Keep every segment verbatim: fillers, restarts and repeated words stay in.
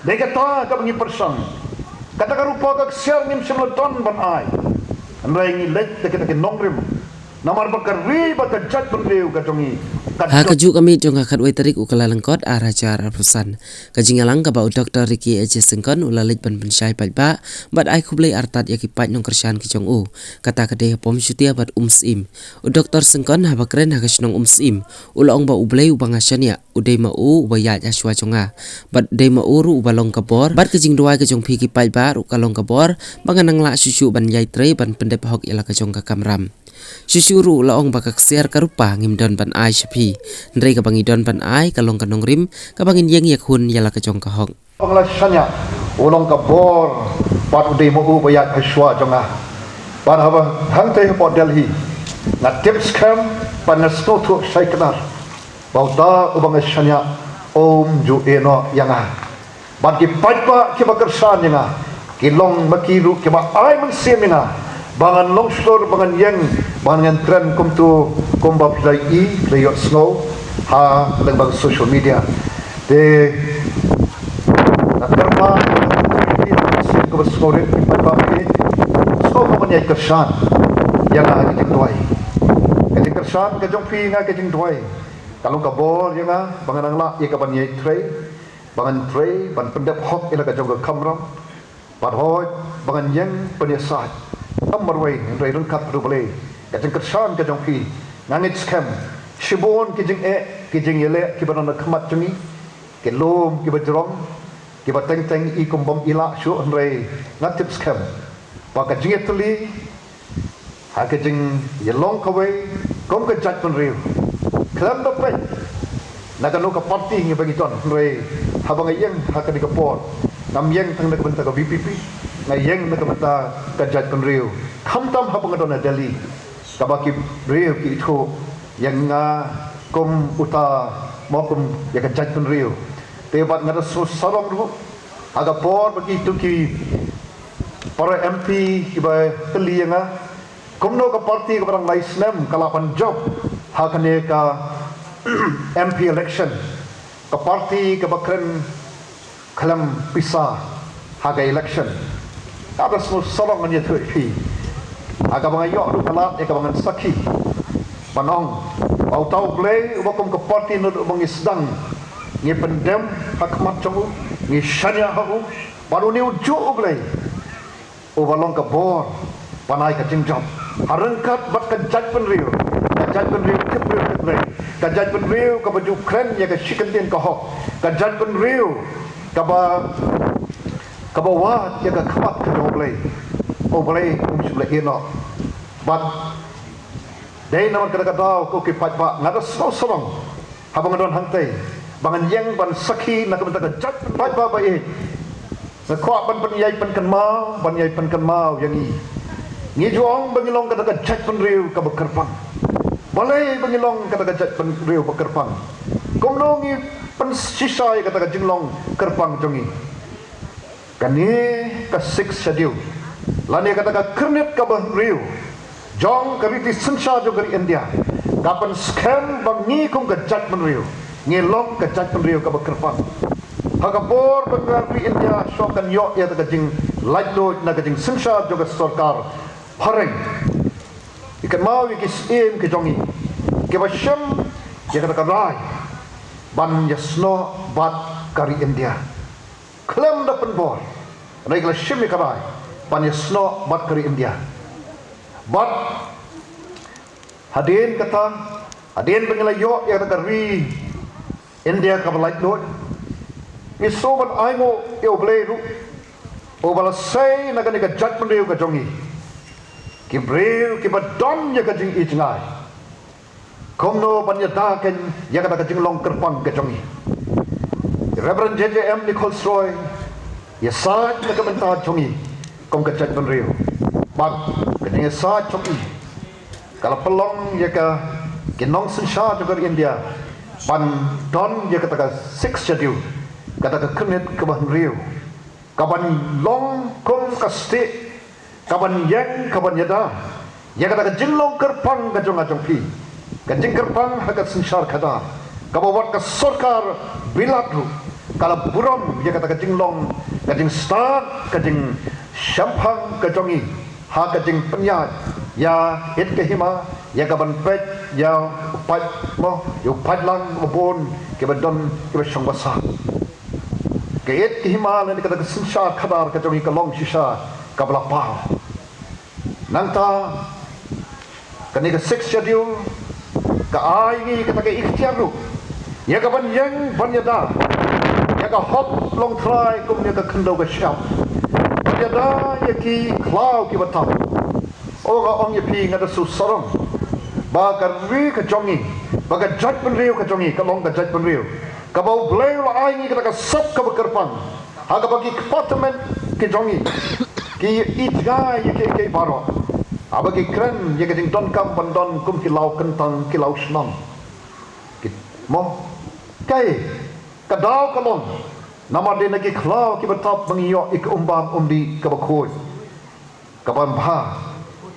Dei kata kaba ngi pyrshang. Kata ka rupa ka ksiar ngim shym la don ban ai. Hynrei ngi leit da kita ki nongrim. Namar ba ka ri bad ka jaitbynriew ka jong ngi ka Ha kajuh ka miet jong ka khatwei tarik u Kyllalyngkot ar hajar arphew san, ka jingïalang kaba u Doctor Ricky A J Syngkon u la leit ban pynshai paidbah bad ai khublei artat ïa ki paid nongkyrshan ki jong u. Kata ka dei ha Pom Shutia bad Umsyiem. U Doctor Syngkon haba kren ha ka shnong Umsyiem u la ong ba U Blei uba nga shaniah, u dei ma u uba ïaid ha shuwa jong nga. Bad dei ma u ruh uba long ka bor, bad ka jingduwai ka jong phi ki paidbah ruh ka long ka bor, ba ngan nang lah shuh shuh ban ïai trei ban pyndep hok ïa la ka jong ka kamram. Shuh shuh ruh u la ong ba ka ksiar ka rupa ngim don ban ai sha phi. Hynrei kaba ngi don ban ai ka long ka nongrim, kaba ngin ïeng ïakhun ïa la ka jong ka hok. Ba nga la shaniah, u long ka bor, bad u dei ma u uba ïaid ha shuwa jong nga. Bad haba hangtei hapoh Delhi, nga tip skhem bad nga sngewthuh shai kdar ba uta uba nga shaniah um ju ïehnoh ïa nga. Bad ki paidbah kiba kyrshan ïa nga ki long ma ki ruh kiba ai mynsiem ïa nga ba ngan long shlur, ba ngan ïeng, ba ngan kren kumto kumba phi la ïohi, phi la ïohsngew ha lyngba social media. Te nga kyrpad ïa ki mynsiem kiba sngewrit, ki paidbah ki sngewbha ban ïai kyrshan ïa nga ha ka jingduwai. Ka jingkyrshan ka jong phi ïa nga ha ka jingduwai ka long ka bor ïa nga ba ngan nang lah ïa kaban ïai trei, ba ngan trei ban pyndep hok ïa la ka jong ka kamram. Bad hooid, ba ngan ïeng pynïasaid, tam marwei hynrei ryngkat bad U Blei. Ka jingkyrshan ka jong phi, nga ngeit skhem shibun ki jingeh, ki jingïaleh kiba don ha khmat jong ngi, ki lum kiba jrong, kiba teng teng i kum bym i lah shuh, hynrei nga tip skhem ba ka jingïatylli ha ka jingïalong kawei kum ka jaitbynriew, khlem da peit na kano ka parti ngi ba ngi don, hynrei haba nga ïeng ha kane ka por, ngam ïeng tang na ka bynta ka V P P, nga ïeng na ka bynta ka jaitbynriew. Khamtam haba nga don ha Delhi, kaba ki briew ki ithuh ïa nga kum uta, mo, kum ïa ka jaitbynriew. Te bad nga da sngewsarong ruh ha ka por ba kito ki para M P kiba kylli ïa nga kumno ka parti kaba dang lai snem ka lah ban jop ha kane ka M P election, ka parti kaba kren khlem pisa ha ka election. Nga da sngewsarong ngan ïathuh ïa phi ha kaba nga ïoh ruh ka lad ïa kaba ngan sakhi ban ong ba uta U Blei uba kum ka parti naduh ba ngi sdang ngi pyndem ha khmat jong u, ngi shaniah ha u, bad une u juh U Blei uba long ka bor ban ai ka jingjop ha ryngkat bad ka jaitbynriew, ka jaitbynriew tip briew tip Blei, ka jaitbynriew kaba ju kren ïa ka shi kyntien ka hok, ka jaitbynriew kaba, kaba wad ïa ka khmat ka jong U Blei. U Blei um shym la ïehnoh. Bad dei namar kata ka daw, ko ki paidbah, nga da sngewsarong haba nga don hangtei ba ngan ïeng ban sakhi na ka bynta ka jait paidbah ba ïeit. Nga kwah ban pynïaid pynkynmaw, ban ïaid pynkynmaw ïa ngi. Ngi ju ong ba ngi long kata ka jaitbynriew kaba kyrpang. Balei ba ngi long kata ka jaitbynriew ba kyrpang? Kumno ngi pynshisha ïa kata ka jinglong kyrpang jong ngi? Kane ka Sixth Schedule lane kata ka khyrnit kaba hynriew jong ka riti synshar jong ka ri India ka pynskhem ba ngi kum ka jaitbynriew ngi long ka jaitbynriew kaba kyrpang. Ha ka por ba ka ri India shu kan ïoh ïa ka jinglaitluid na ka jingsynshar jong ka sorkar phareng, ngi kynmaw ïa ki syiem ki jong ngi kiba shem ïa kata ka rai ban ïasnoh bad ka ri India. Khlem da pynbor, hynrei ki la shim ïa ka rai ban ïasnoh bad ka ri India. Bad hadien kata, hadien ba ngi la ïoh ïa kata ka ri India kaba laitluid, ngi sngewbha ban ainguh ïa U Blei ruh uba la sei na kane ka jaitbynriew ka jong ngi ki briew kiba don ïa ka jingijngai kumno ban ïada keiñ ïa kata ka jinglong kyrpang ka jong ngi. Reverend J J M Nichols Roy ïasaid na ka bynta jong ngi kum ka jaitbynriew. Bad ka jingïasaid jong i ka la pynlong ïa ka, ki nongsynshar jong ka ri India ban don ïa kata ka Sixth Schedule, kata ka khyrnit kaba hynriew, kaban long kum ka stieh kaban ïeng kaban ïada ïa kata ka jinglong kyrpang ka jong nga jong phi, ka jingkyrpang ha ka synshar khadar kaba wat ka sorkar Bilat ruh Ka la burom ïa kata ka jinglong, ka jingstad, ka jingshemphang ka jong ngi ha ka jingpynïaid ïa ka hima, ïa ka ban peit ïa u paid, mo, ïa u paidlang ba bun kiba don kiba shong ba sah. Ka hima lane kata ka synshar khadar ka jong ngi ka long shisha kaba la paw. Nangta kane ka Sixth Schedule ka ai ngi kata ka iktiar ruh ïa ka ban ïeng ban ïada ïa ka hok longtrai kum ïa ka khyndew ka shyiap, ban ïada ïa ki khlaw kiba thap. O, nga ong ïa phi, nga da shu sarong ba ka ri ka jong ngi, ba ka jaitbynriew ka jong ngi ka long ka jaitbynriew kaba U Blei u la ai ngi kata ka sap kaba kyrpang ha kaba ki kpa tymmen ki jong ngi ki ïeit ïa kiei kiei baroh, haba ki kren ïa ka jingdonkam ban don kum ki law kyntang, ki law shnong. Ki, mo, kaei ka daw ka long? Namar dei na ki khlaw kiba thap ba ngi ïoh ïa ka umbam umdih kaba khuid, kaba bha,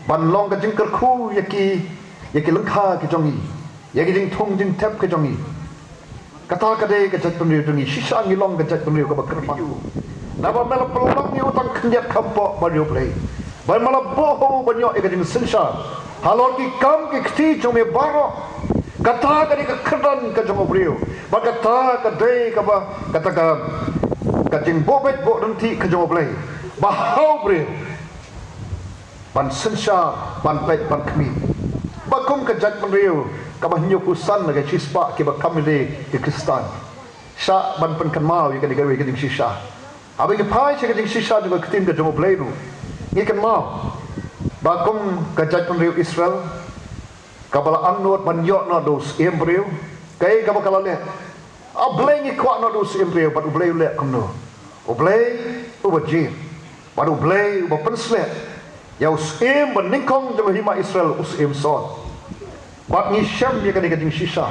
ban long ka jingkyrkhu ïa ki, ïa ki lyngkha ki jong ngi, ïa ki jingthung jingthep ki jong ngi. Kata ka dei ka jaitbynriew jong ngi, shisha ngi long ka jaitbynriew kaba kyrpang. Naba me la pynlong ïa u tang khyndiat kham poh bariewblei, ba me la buh ha u ban ïoh ïa ka jingsynshar halor ki kam ki kti jong me baroh. Kata ka dei ka kyrdan ka jong u briew, ba kata ka dei kaba, kata ka, ka jingbuh beit buh ryntih ka jong u Blei ba ha u briew ban synshar, ban peit, ban khmih. Ba kum ka jaitbynriew kaba hynñiewphew san na ka shispah kiba kam ïaleh ki Khristan, shah ban pynkynmaw ïa kane kawei ka jingshisha. Haba ngi phai sha ka jingshisha jong ka ktien ka jong u Blei ruh, ngi kynmaw ba kum ka jaitbynriew Israel kaba la angnud ban ïoh noh da u syiem briew, kaei kaba ka la leh? A Blei, ngi kwah noh da u syiem briew, bad u Blei u leh kumno? U Blei uba jied, bad u Blei uba pynsleh ïa u syiem ba nyngkong jong ka hima Israel, u syiem Saul. Bad ngi shem ïa kane ka jingshisha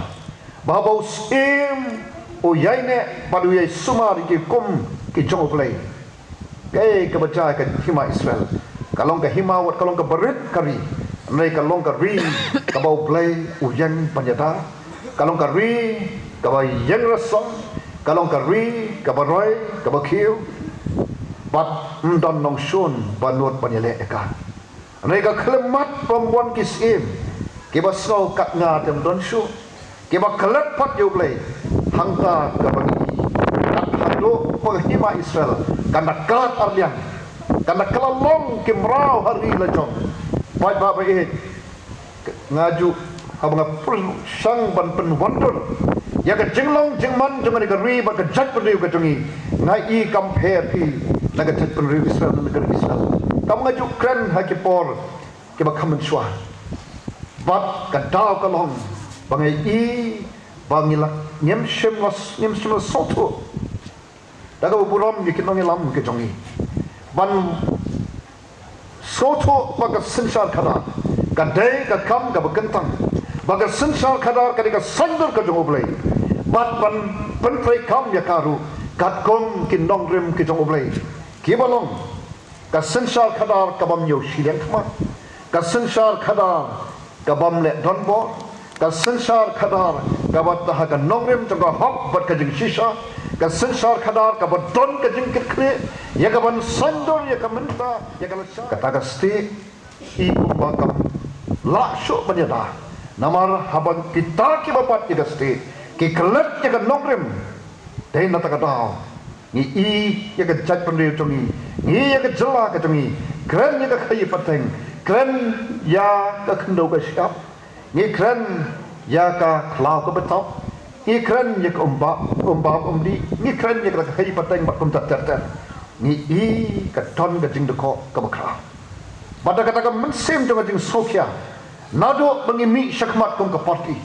ba haba u syiem u ïaineh bad u ïai sumar ïa ki hukum ki jong u Blei, kaei kaba jia ïa ka hima Israel? Ka long ka hima wat ka long kaba rit ka ri, hynrei ka long ka ri kaba u Blei u ïeng ban ïada. Ka long ka ri kaba ïeng rasong, ka long ka ri kaba roi kaba khiew, bad ym don nongshun ba nud ban ïaleh ïa ka. Hynrei ka khlem mat bym wan ki syiem kiba sngew katne te ym don shuh, kiba klet pat ïa u Blei. Hangta kaba ngi i, kat haduh ba ka hima Israel kan da kat arliang, kan da kylla long ki mraw ha ri la jong. Paidbah ba ïeit, nga ju, haba nga pyrshang ban pynwandur ïa ka jinglong jingman jong kane ka ri bad ka jaitbynriew ka jong ngi, nga i kam pher hi na ka jaitbynriew Israel, na ka ri Israel. Kam, nga ju kren ha ki por kiba kham mynshuwa. Bad ka daw ka long ba nga i ba ngi la, ngim shym la, ngim shym la sngewthuh da kaba burom ïa ki nongïalam ki jong ngi ban sngewthuh ba ka synshar khadar ka dei ka kam kaba kyntang, ba ka synshar khadar ka dei ka saiñdur ka jong u Blei, bad ban pyntreikam ïa ka ruh katkum ki nongrim ki jong u Blei, kiba long ka synshar khadar ka bym ïoh shiliang khmat, ka synshar khadar ka bym leh donbor, ka synshar khadar kaba tah ha ka nongrim jong ka hok bad ka jingshisha, ka synshar khadar kaba don ka jingkitkhlieh ïa ka ban saiñdur, ïa ka mynta, ïa ka lashai. Kata ka stieh i kumba kam lah shuh ban ïada. Namar haba kita kiba bat ïa ka stieh ki klet ïa ka nongrim, dei na kata ka daw ngi i ïa ka jaitbynriew jong ngi, ngi i ïa ka jylla ka jong ngi kren ïa ka khaïi pateng, kren ïa ka khyndew ka shyiap, ngi kren ïa ka khlaw kaba thap, ngi kren ïa ka umbam, umbam umdih, ngi kren ïa ka khaïi pateng bad kumta ter ter. Ngi i ka don ka jingdkhoh kaba khraw. Bad da kata ka mynsiem jong ka jingsngewkhia, naduh ba ngi mih shakhmat kum ka party,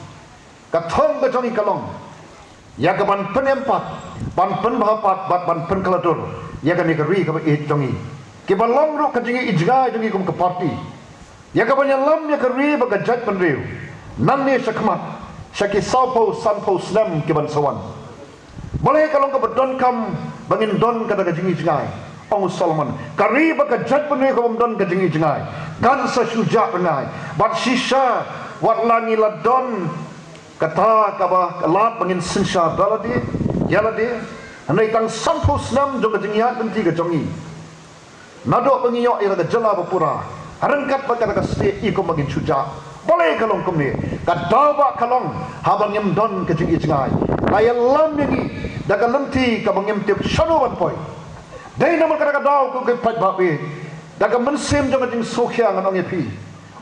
ka thong ka jong ngi ka long ïa ka ban pynempat, ban pynbha pat bad ban pynkylla dur ïa kane ka ri kaba ïeit jong ngi, kiba long ruh ka jingïohi jngai jong ngi kum ka party, ïa ka ban ïalam ïa ka ri bad ka jaitbynriew nangne shakhmat, sha ki sawphew sanphew snem ki ban sa wan. Balei ka long kaba donkam ba ngin don kata ka jingïohi jngai? Ong u Solomon, ka ri bad ka jaitbynriew ka bym don ka jingïohi jngai kan sa shu jah rngai. Bad shisha, wat la ngi la don kata kaba ka lad ba ngin synshar da lade ïa lade, Hynrei tang sanphew snem jong ka jingïaid lynti ka jong ngi, naduh ba ngi ïoh ïa ka jylla ba pura, ryngkat bad kata ka state i kum ba ngin shu jah. Balei ka long kumne? Ka daw ba ka long haba ngim don ka jingïohi jngai. Ka ïalam ïa ngi da ka lynti kaba ngim tip shano ban poi. Dei namar kata ka daw ko ki paidbah, da ka mynsiem jong ka jingsngewkhia ngan ong ïa phi.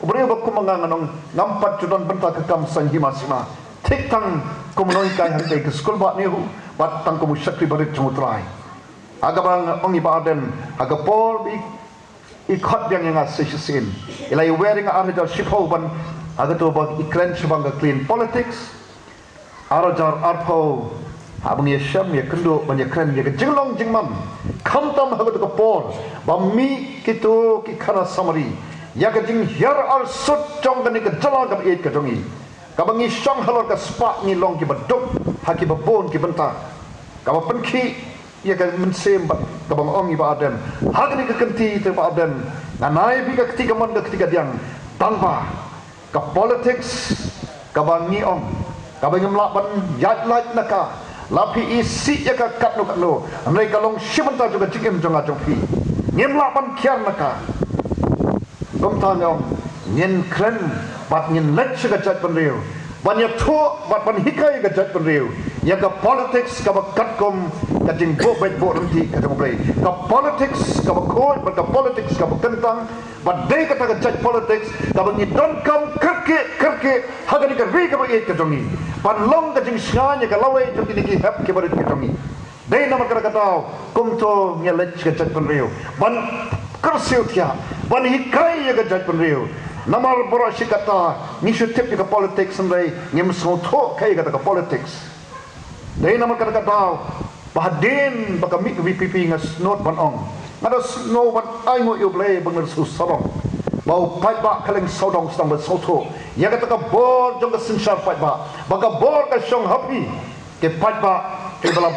U briew ba kum nga ngan ong ngam pat ju don bynta ka kam saiñ hima sima. Thik tang kum u nonghikai hangtei ka skul bah NEHU bad tang kum u shakri barit jong U Trai. Ha kaba nga ong i Bah Ardent, ha ka por ba i khot biang ïa nga sa shisien, i la ïawer ïa nga ar hajar shiphew ban, ha kato ba i kren shaphang ka clean politics. Ar hajar arphew, haba ngi ïashem ïakynduh ban ïakren ïa ka jinglong jingman, khamtam ha kato ka por ba mih kito ki khana samari ïa ka jinghiar arsut jong kane ka jylla kaba ïeit ka jong ngi, kaba ngi shong halor ka spah ngi long kiba duk ha kiba bun ki bynta, kaba pynkhih ïa ka mynsiem bad kaba nga ong i Bah Ardent. Ha kane ka kynti te Bah Ardent, ngan ai phi ka kti kamon ka kti kadiang, tang ba ka politics kaba ngi ong, kaba ngim lah ban ïaid lait na ka, la phi isih ïa ka katno katno, hynrei ka long shi bynta jong ka jingim jong nga jong phi. Ngim lah ban kiar na ka. Kumta nga ong, ngin kren bad ngin leit sha ka jaitbynriew ban ïathuh bad ban hikai ïa ka jaitbynriew ïa ka politics kaba katkum ka jingbuh beit buh ryntih ka jong U Blei, ka politics kaba khuid bad ka politics kaba kyntang. Bad dei kata ka jait politics kaba ngi donkam kyrkieh kyrkieh ha kane ka ri kaba ïeit ka jong ngi, ban long ka jingshngaiñ ïa ka lawei jong kine ki hep kiba rit ka jong ngi. Dei namar kata ka daw kumto ngi leit sha ka jaitbynriew ban kyrsiew thiah, ban hikai ïa ka jaitbynriew. Namar baroh shi katta ngi shu tip ïa ka politics, hynrei ngim sngewthuh kaei kata ka politics. Dei namar kata ka daw ba hadien ba ka mih ka VPP nga sngewthuh ban ong, nga da sngew ban ainguh ïa U Blei ba nga da sngewsarong ba u paidbah Khlieng Sawdong sdang ban sngewthuh ïa kata ka bor jong ka synshar paidbah, ba ka bor ka shong ha phi ki paidbah kiba la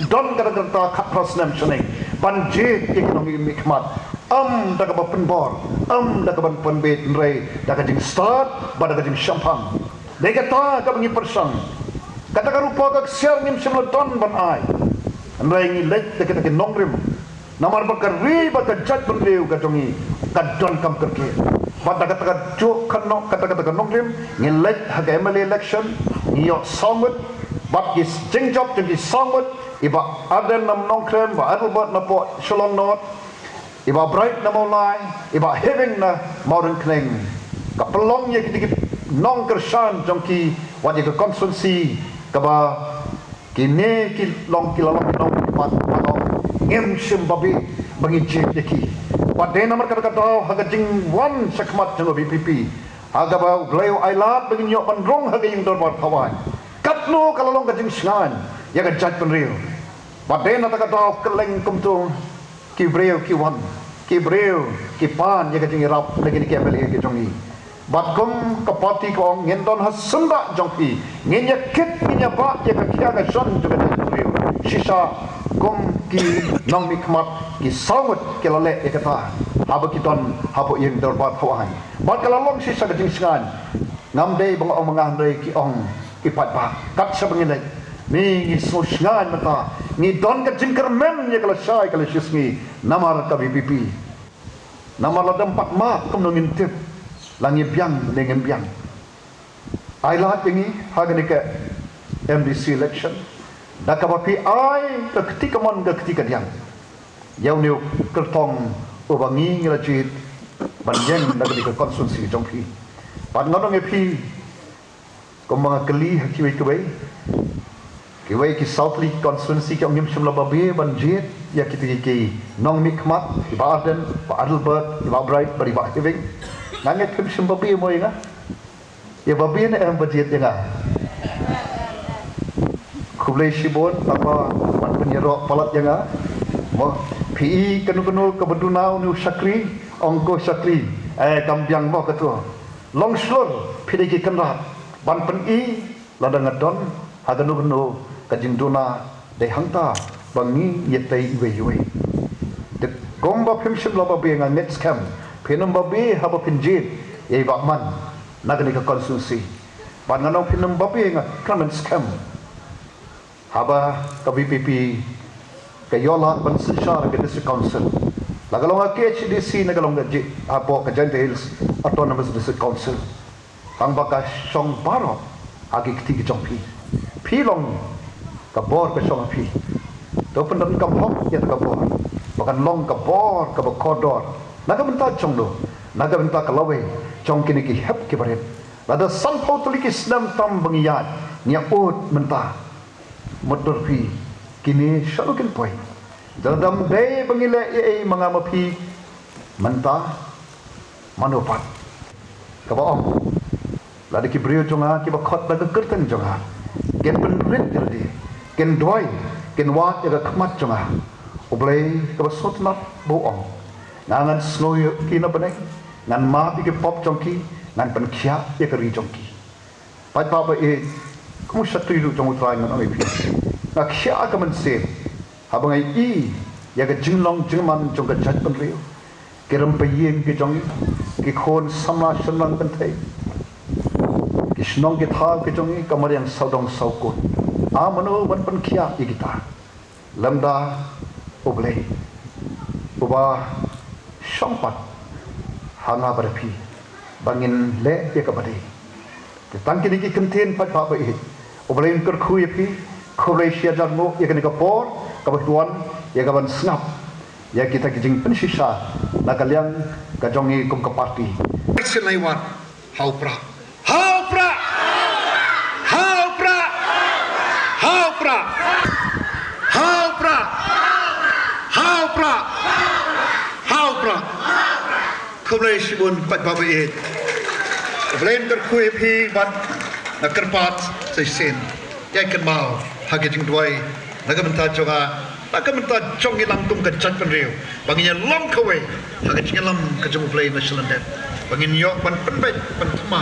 don ka dang kata khatphra snem shaneng ban jied ïa ki nongmihkhmat, ym da kaba pynbor, ym da kaba pynbeit, hynrei da ka jingstad bad da ka jingshemphang. Dei kata kaba ngi pyrshang. Kata ka rupa ka ksiar ngim shym la don ban ai, hynrei ngi leit da kata ki nongrim. Namar ba ka ri bad ka jaitbynriew ka jong ngi ka donkam kyrkieh. Bad da kata ka juk ka nok, kata kata ka nongrim ngi leit ha ka MLA election, ngi ïoh saw ngut. Bad ki jingjop jong ki saw ngut, i Bah Ardent na Nongkrem, Bah Adelbert na poh Shillong North, i Bah Bright na Mawlai, i Bah Heaving na Mawryngkneng. Ka pynlong ïa kita ki nongkyrshan jong ki wat ïa ka constituency kaba kine ki long ki la long ki nongmihkhmat, ngim shym babe ba ngin jied ïa ki. Bad dei namar kata ka daw ha ka jingwan shakhmat jong ka VPP, ha kaba U Blei u ailad ba ngin ïoh ban rung ha ka ïing dorbar thawaiñ, katno ka la long ka jingshngaiñ ïa ka jaitbynriew. Bad dei na kata ka daw kylleng kumto ki briew ki wan, ki briew ki pan ïa ka jingïarap na kine ki MLA ki jong ngi. Bad kum ka party ka ong, ngin don ha syndah jong phi, ngin ïa kit, ngin ïa bah ïa ka khia ka shan jong ka jaitbynriew. Shisha kum ki nongmihkhmat ki saw ngut ki la leh ïa kata haba ki don hapoh ïing dorbar thawaiñ. Bad ka la long shisha ka jingshngaiñ. Ngam dei ba nga ong ma nga, hynrei ki ong ki paidbah kat shaba ngi leit. Ngi, ngi sngewshngaiñ mynta, ngi don ka jingkyrmen ïa ka lashai ka lashisngi namar ka VPP. Namar lada ym pat mad kumno ngin tip la ngi biang ne ngim biang. Ai lad ïa ngi ha kane ka MDC election da kaba phi ai ka kti kamon ka kti kadiang ïa une u kyrtong uba ngi ngi la jied ban ïeng na kane ka constituency jong phi. Bad ngan ong ïa phi, kumba nga kylli ha kiwei kiwei, kiwei ki saw tylli ki constituency ki ong ngim shym la babe ban jied ïa kita ki nongmihkhmat, i Bah Ardent, Bah Adelbert, i Bah Bright bad i Bah Heaving. Nga ngeit phim shym babe mo ïa nga. Ïa babe ne em ba jied ïa nga? Khublei shibun, tang ba ban pynïaroh palat ïa nga. Mo, phi i kano kano kaba duna une u shakri, ong ko shakri. Eh, kam biang mo kato. Long shlur, phi dei ki kynrad ban pyni lada nga don ha kano kano ka jingduna, dei hangta ba ngi ïatei iwei iwei. Te kumba phim shym la babe, nga ngeit skhem phin ym babe haba phin jied ïa i Bah Man na kane ka constituency. Bad ngan ong phin ym babe, nga kyrmen skhem haba ka VPP ka ïoh lad ban synshar ka District Council, la ka long ka K H A D C ne ka long ka J- hapoh ka Jaintia Hills Autonomous District Council. Tang ba ka shong baroh ha ki kti ki jong phi. Phi long ka bor ka shong ha phi. To pyndonkam hok ïa ka bor ba kan long ka bor kaba kordor na ka bynta jong no, na ka bynta ka lawei jong kine ki hep ki barit. Lada sanphew tylli ki snem tam ba ngi ïaid, ngi ïa ud mynta. Mutdur phi, kine shaduh kin poi. Lada ym dei ba ngi leh ei ei ma nga ma phi mynta, mano pat? Kaba ong, lada ki briew jong nga kiba khot da ka kyrteng jong nga kin pynrit ïa lade, kin duwai, kin wad ïa ka khmat jong nga, U Blei kaba sngewtynnat ba u ong, nga ngan sngew ïa ki na bneng, ngan map ïa ki pop jong ki, ngan pynkhiah ïa ka ri jong ki. Paidbah ba ïeit, kum u shatei ruh jong U Trai ngan ong ïa phi, nga khiah ka mynsiem haba nga ïohi ïa ka jinglong jingman jong ka jaitbynriew. Ki rympei ïing ki jong ngi, ki khun samla shynrang kynthei, ki shnong ki thaw ki jong ngi, ka mariang sawdong sawkun. A mano ban pynkhiah ïa kita lymda U Blei uba shong pat ha nga bad phi ba ngin leh ïa kaba dei. Te tang kine ki kyntien, paidbah ba ïeit, U Blei un kyrkhu ïa phi. Khublei shi hajar nguh ïa kane ka por kaba phi wan ïa ka ban sngap ïa kita ki jingpynshisha na ka liang ka jong ngi kum ka party. Sien lai wat. Ha u Prah. Ha u Prah. Ha u Prah. Ha u Prah. Ha u Prah. Ha u Prah. Ha u Prah. Khublei shibun paidbah ba ïeit. U Blei un kyrkhu ïa phi bad nga kyrpad sa shisien, ïa kynmaw ha ka jingduwai na ka bynta jong nga, na ka bynta jong ngi lang kum ka jaitbynriew, ba ngin ïa long kawei ha ka jingïalam ka jong U Blei na shalyndet, ba ngin ïoh ban pynbeit ban thymmai.